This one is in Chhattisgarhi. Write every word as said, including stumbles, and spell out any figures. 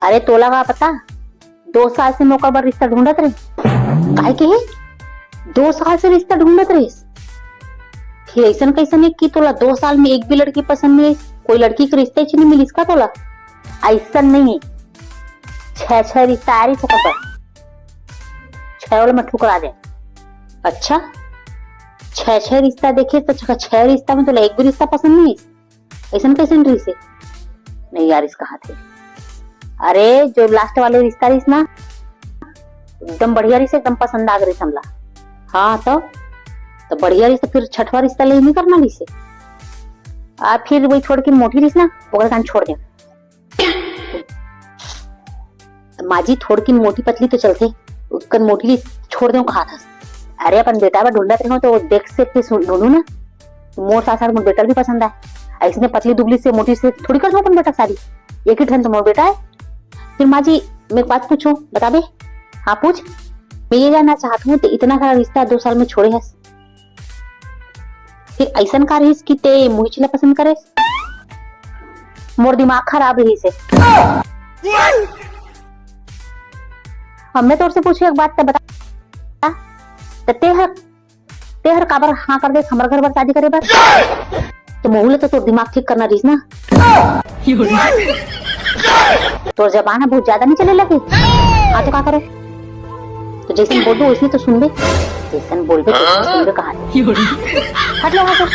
अरे तोला का पता, दो साल से मैं ओकर बर रिश्ता ढूंढत रहे। काय कहे? दो साल से रिश्ता ढूंढत रहिस? फिर ऐसन कैसन है कि तोला दो साल में एक भी लड़की पसंद नहीं आई? कोई लड़की के रिश्ते च नहीं मिलिस का तोला? ऐसन नहीं है, छह छह रिश्ता आ रही ओकर बर, छह वाला मैं ठुकरा दे। अच्छा, छह छह रिश्ता देखे तो छह छह रिश्ता में तोला एक भी रिश्ता पसंद नहीं आई? ऐसन कैसन रहिस हे? नहीं यार, इसका हाथ है। अरे जो लास्ट वाले रिश्ता रहिस ना, एकदम बढ़िया रहिस, एकदम पसंद आ गई हमला। हाँ तो, तो बढ़िया रहिस तो फिर छठवा रिश्ता ले नहीं करना रहिस हे। आ फिर वही छोड़ के मोटी रहिस ना, ओकर कान छोड़ दे। माँ जी, थोड़किन मोटी पतली तो चलथे, ओकर मोटी छोड़ देव कहात हस। अरे अपन बेटा बर ढूंढत रहो तो देख से के सुन ढूंढू ना, मोर साथ साथ मोर बेटा भी पसंद आए। ऐसने पतली दुबली से मोटी से थोड़ी कर दो अपन बेटा शादी, एक ही ठन तो मोर बेटा है। फिर माँ जी, मैं एक बात पूछो, बता दे। हाँ पूछ। मैं ये जानना चाहत हूँ तो इतना सारा रिश्ता दो साल में छोड़े हस, फिर ऐसन का रहिस कि ते मोहिच ला पसंद करेस? मोर दिमाग खराब रहिस हे। अब मैं तोर से पूछू एक बात, ते बता, ते, ते हर, ते हर काबर हाँ कर देस हमर घर बर शादी करे बर? तो महू ला तो तोर दिमाग ठीक करना रहिस ना। तोर जबान ह बहुत ज्यादा नहीं चले लगे। हाँ तो का करो? तो जैसन बोलबे वैसने तो सुनबे, जैसन बोलबे तैसन सुनबे कहा। हट ले वहां से।